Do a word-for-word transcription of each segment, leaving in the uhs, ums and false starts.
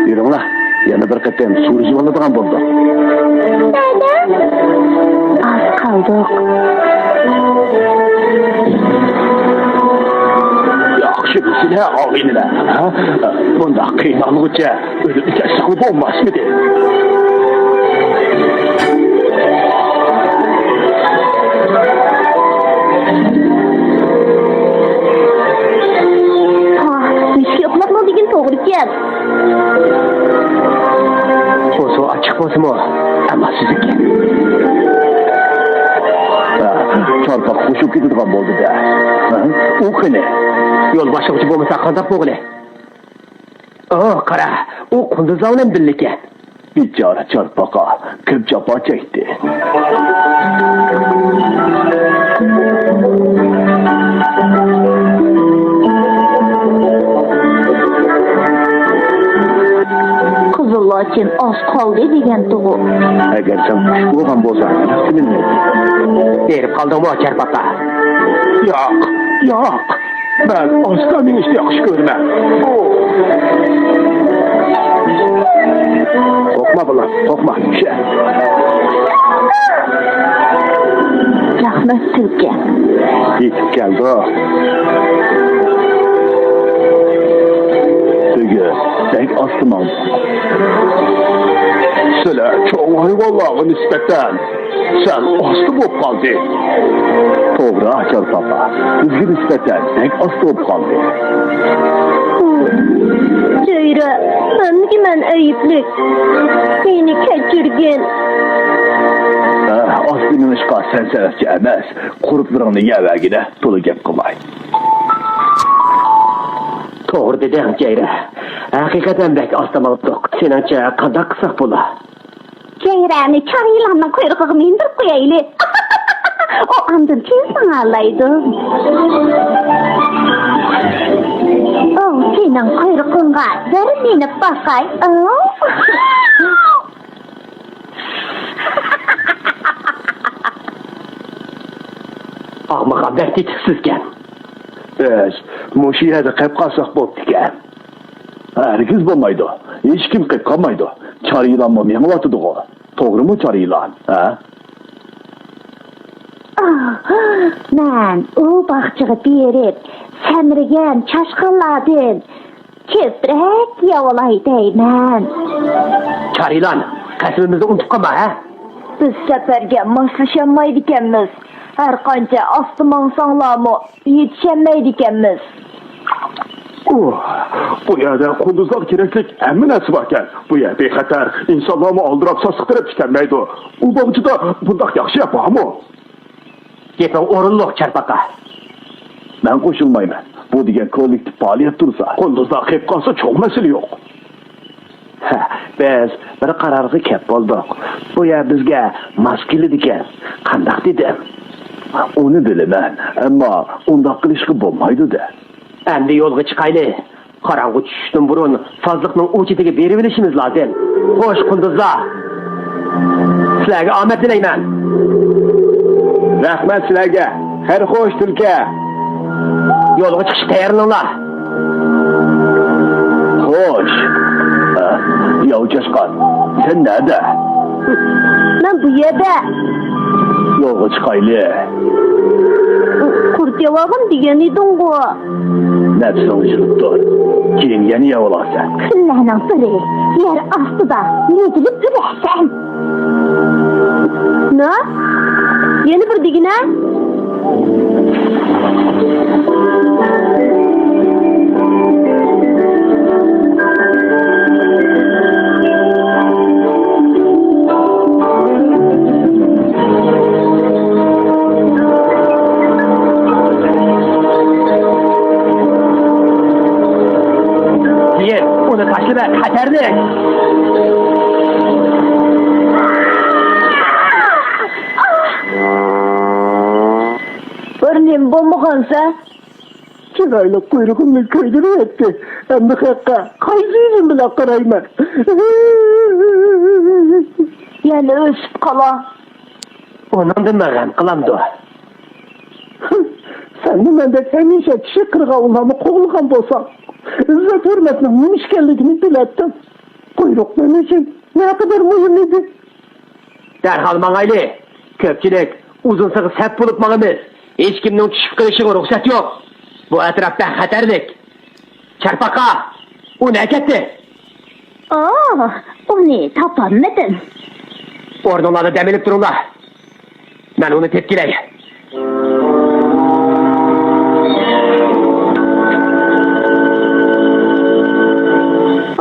يۈرۈڭلار، يەنە بىر قېتىم سۇ ئۈزۈۋالىدىغان بولدۇق. نەدە؟ ئاز قالدۇق. ياخشىمۇسىلەر، ئاغىنىلەر؟ ھە؟ بۇنداق قىينالغۇچە ئۆلۈپ كەتسەڭلار بولماسمىدى؟ پاھ، مۈشكۈل قىلىپمۇ دېگىن توغرىكەن. بۇ سۇ ئاچچىق بولسىمۇ، ئەمما سۈزۈك. ھە، چارپاق قوشۇپ كېتىدىغان بولدى-دە. ھە؟ ئۇ قېنى؟ يول باشلىغۇچى بولمىسا قانداق بولغىلى؟ ئوھ، قارا، ئۇ قۇندۇزلار بىلەن بىللىكەن. بىچارە چارپاقا كۆپ جاپا چەكتى. قىزىللاچىن ئاز قالدى دېگەنتىغۇ. ئەگەر سەن قۇش بولغان بولساڭ، ياخشى بىلمەيتتىم. ھېرىپ قالدىڭمۇ، چارپاقا؟ ياق، ياق. مەن ئاستا مېڭىشنى ياخشى كۆرىمەن. قورقما، بالام، قورقما. چۈشە. رەھمەت، تۈلكە. يېتىپ كەلدۇق. بۈگۈن بەك ئاستا ماڭدۇق. سىلەر چوڭ ھايۋانلارغا نىسبەتەن سەل ئاستا بولۇپ قالدى. توغرا، چارپاقا. بىزگە نىسبەتەن بەك ئاستا بولۇپ قالدى. جەيرە، ھەممىگە مەن ئەيىبلىك. مېنى كەچۈرگىن. ھە، ئاستا مېڭىشقا سەن سەۋەبچى ئەمەس. قۇرۇتلىرىڭنى يەۋەرگىنە، تولا گەپ قىلماي. توغرا دېدىڭ، جەيرە. ھەقىقەتەن بەك ئاستا ماڭدۇق. سېنىڭچە قانداق قىلساق بولا؟ جەيرەنى چار يىلاننىڭ قۇيرۇقىغا مىندۈرۈپ قويايلى. ئۇ ئاندىن تېز ماڭالايدۇ. ئۇ سېنىڭ قۇيرۇقۇڭغا بىر مىنىپ باقاي. ئۇ. ئاغمىغا بەك تېتىقسىزكەن. بىز مۇشۇ يەردە قېپ قالساق بوپتىكەن. ھەرگىز بولمايدۇ. ھېچكىم قېپ قالمايدۇ. چار يىلانمۇ مېڭىۋاتىدىغۇ. توغرىمۇ، چار يىلان؟ ھە؟ ئاھ، مەن ئۇ باغچىغا بېرىپ، سەمرىگەن چاشقانلاردىن كۆپرەك يەۋالاي دەيمەن. چار يىلان، قەسىمىمىزنى ئۇنتۇپ قالما، ھە؟ بىز سەپەرگە ماسلىشالمايدىكەنمىز. ھەرقانچە ئاستا ماڭساڭلارمۇ، يېتىشەلمەيدىكەنمىز. ئۇھ، بۇ يەردە قۇندۇزلارغا كېرەكلىك ھەممە نەرسە باركەن. بۇ يەر بىخەتەر، ئىنسانلارمۇ ئالدىراپ ساسلىق تەرەپكە كەلمەيدۇ. ئۇ باغچىدا بۇنداق ياخشى يەر بارمۇ؟ گېپىڭ ئورۇنلۇق، چارپاقا. مەن قوشۇلمايمەن. بۇ دېگەن كوللېكتىپ پائالىيەت تۇرسا. قۇندۇزلار قېپ قالسا چوڭ مەسىلە يوق. ھە، بىز بىر قارارغا كەپ بولدۇق. بۇ يەر بىزگە ماس كېلىدىكەن. قانداق دېدىم؟ ئۇنى بىلىمەن، ئەمما ئۇنداق قىلىشقا بولمايدۇ-دە. ئەمدى يولغا چىقايلى. قاراڭغۇ چۈشۈشتىن بۇرۇن سازلىقنىڭ ئۇ چېتىگە بېرىۋېلىشىمىز لازىم. خوش، قۇندۇزلار. سىلەرگە ئامەت تىلەيمەن. رەھمەت سىلەرگە. خەير خوش، تۈلكە. يولغا چىقىشقا تەييارلىنىڭلار. خوش. ئە، ياۋ چاشقان، سەن نەدە؟ مەن بۇ يەردە. يولغا چىقايلى. قۇرت يەۋالغىن دېگەن ئىدىڭغۇ. نەپسىڭ يۈرۈپ تۇر. كېيىن يەنە يەۋالارسەن. كۈنلەرنىڭ بىرى يەر ئاستىدا يېزىلىپ ئۆلەرسەن. نە؟ يەنە بىر دېگىنە؟ كېيىن ئۇنى تاشلىما، خەتەرلىك. بىر نېمە بولمىغانسە؟ چىرايلىق قۇيرۇقۇمنى كۆيدۈرۈۋەتتى. ئەمدى خەققە قايسى يۈزۈم بىلەن قارايمەن؟ يەنە ئۆسۈپ قالا. ئۇنىڭدىنمۇ غەم قىلامدۇ؟ سەنمۇ مەندەك ھەمىشە چىشى قىرغاۋۇللارنى قوغلىغان بولساڭ، ئىززەت-ھۆرمەتنىڭ نېمە ئىكەنلىكىنى بىلەتتىم. بۇيرۇق مېنىڭ ئۈچۈن نەقەدەر مۇھىم ئىدى. دەرھال ماڭايلى. كۆپچىلىك ئۇزۇنسىغا سەپ بولۇپ ماڭىمىز. ھېچكىمنىڭ چۈشۈپ قېلىشىغا رۇخسەت يوق. بۇ ئەتراپ بەك خەتەرلىك. چارپاقا، ئۇ نەگە كەتتى؟ ئوھ، ئۇنى تاپالمىدىم. ئورنۇڭلاردا دەم ئېلىپ تۇرۇڭلار. مەن ئۇنى تېپىپ كېلەي.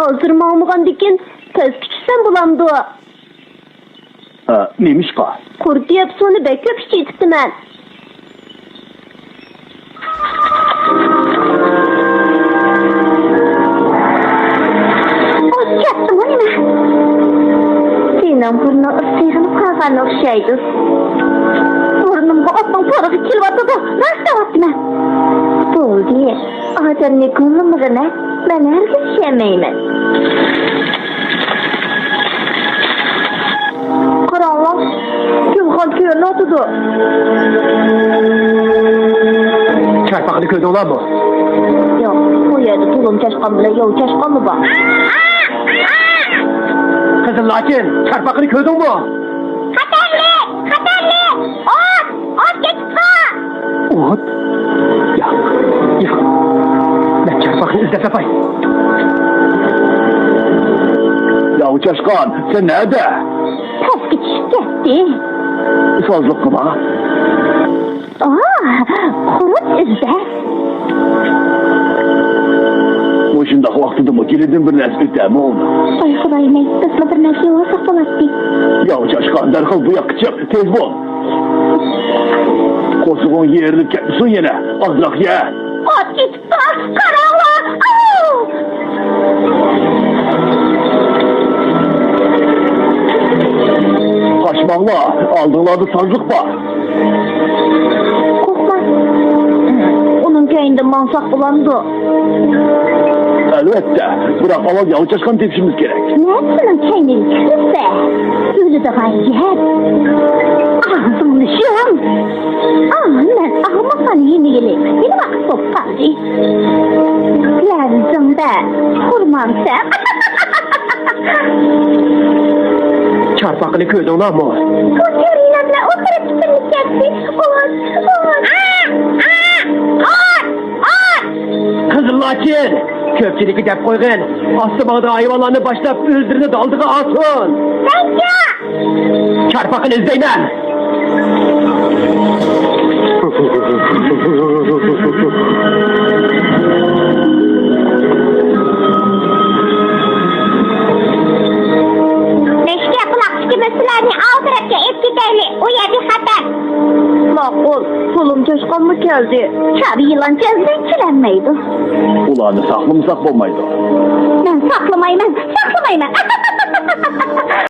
ھازىر ماڭمىغاندىكىن پەسكە چۈشسەم بولامدۇ؟ ئە، نېمىشقا؟ قۇرت يەپ سۇنى بەك كۆپ ئىچىۋېتىپتىمەن. ئۇ كەتتىمۇ نېمە؟ سېنىڭ بۇرنۇڭ ئىسسىغىنى قالغان ئوخشايدۇ. بۇرنۇمغا ئوتنىڭ پۇرىقى كېلىۋاتىدۇ، راست دەۋاتىمەن. بولدى، ئادەمنى گۇڭلىمىغىنە، مەن ھەرگىز ئىشەنمەيمەن. قاراڭلار، گۈلخان كۆرۈنۈۋاتىدۇ. چارپاقنى كۆردۈڭلارمۇ؟ ياق، بۇ يەردە تۇلۇم چاشقان بىلەن ياۋا چاشقانلا بار. قىزىل لاچىن، چارپاقنى كۆردۈڭمۇ؟ خەتەرلىك! خەتەرلىك! ئوت! ئوت كېتىپتۇ! ئوت؟ ياق، ياق. مەن چارپاقنى ئىزدەپ تاپاي. ياۋا چاشقان، سەن نەدە؟ پەسكە چۈشۈپ كەتتى. سازلىققا بار. ئاھ، قۇرت ئىزدەپ. مۇشۇنداق ۋاقتىدىمۇ گېلىدىن بىر نەرسە ئۆتەرمۇ ئۇنىڭ؟ ئاي خۇدايىم، بىزمۇ بىر نەرسە يەۋالساق بولاتتى. ياۋا چاشقان، دەرھال بۇ ياققا چىق، تېز بول. قورسىقىڭ يېرىلىپ كەتمىسۇن يەنە، ئازراق يە. ئوت كېتىپتۇ، قاراڭلار. ئاۋۇ! قاچماڭلار، ئالدىڭلاردا سازلىق بار. قورقما. ئۇنىڭ كەينىدىن ماڭساق بولامدۇ؟ ئەلۋەتتە، بىراق ئاۋۋال ياۋا چاشقان تېپىشىمىز كېرەك. نەدە سېنىڭ كەينىڭگە كىرسە؟ ئۆلىدىغان يەر. ئاغزىڭنى يۇم. ئاھ، مەن ئاغمىقان يېمىگىلى. ھېلى ۋاقىت بولۇپ قالدى. لەۋزىڭدە خۇرمامسەن. چارپاقنى كۆردۈڭلارمۇ؟ بۇ كۆرۈنەرلەر ئولتۇرۇپ پىچىرلىشاتتى. ئوت، ئوت. قىزىل لاچىن! كۆپچىلىككە دەپ قويغىن. ئاستا ماڭىدىغان ھايۋانلارنى باشلاپ ئۆزلىرىنى دالدىغا ئالسۇن. چارپاقنى ئىزدەيمەن. نەشكە، قۇلاقتىكى مۈسسىلەرنى ئاۋۇ تەرەپكە ئېلىپ كېتەيلى، ئۇ يەر بىخەتەر. ماقۇل، تۇلۇم چاشقانمۇ كەلدى. چارە يىلان چۆلدىن كېلەلمەيدۇ. ئۇلارنى ساقلىمىساق بولمايدۇ. مەن ساقلىمايمەن، ساقلىمايمەن.